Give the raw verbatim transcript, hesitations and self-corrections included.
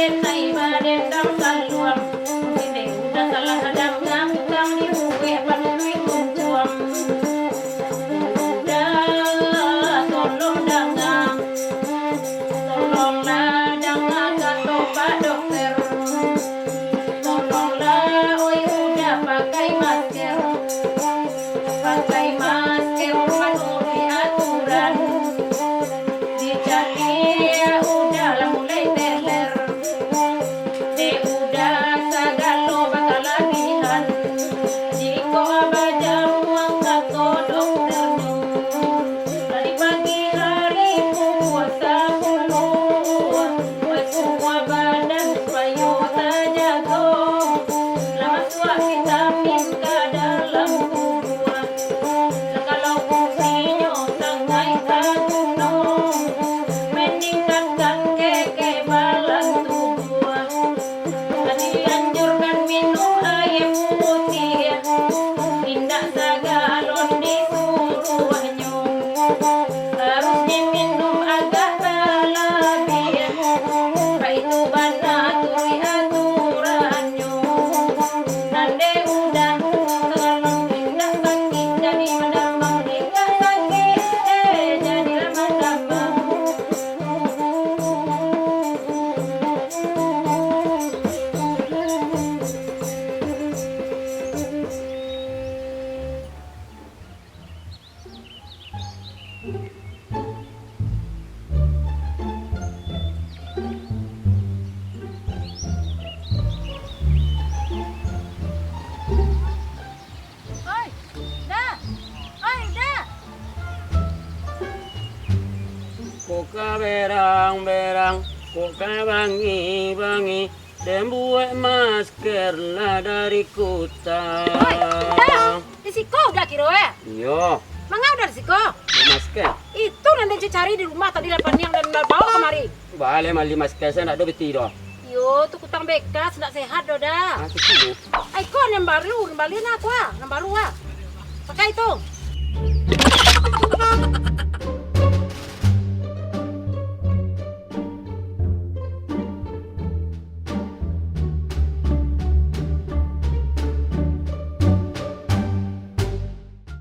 Sai badendang saluang, mungkin dek udah salah danga, utang dibuek panutuik muncuang. Udah, tolong danga, tolonglah danga kato Pak Dokter. Tolonglah, oi, udah pakai masker. Pakai masker manuruik aturan. Dicaliak udah lah mulai teler. Dek udah sagalo bakalabihan. Jikok bajamuang kato dokternyo. Dari pagi hari pukua sapuluah. Baik suah badan supayo tajago. Lah masuak vitamin ka dalam tubuah. Lah kalau fungsinyo sangaik taguno, maningkatkan kekebalan tubuah. Lah dianjurkan minum aia putiah, indak sagalon disuruahnyo. Harus diminum agak talabiah, baitu bana turuik aturannyo. Nan dek udah, kalau indak sakik, jadi mandamam, indak sakik, eh, jadilah mandamam. Oi, Da! Oi, Da! Kok ka berang-berang, kok ka bangi-bangi, den buek masker lah dari kuta. Oi, Da! Di siko Uda kiro, eh? Iyo. Manga Uda di siko? Buek masker. Itu nan den cari di rumah tadi lah paniang den bawa kamari. Baleh mali masker, sajo ndak ado beti doh. Iyo, tu kutang bekas, ndak sehat doh, Da. Ah, tu sini. Ai, ko nan baru, nan bali nah, ko ah, nan baru ah. Pakai tu.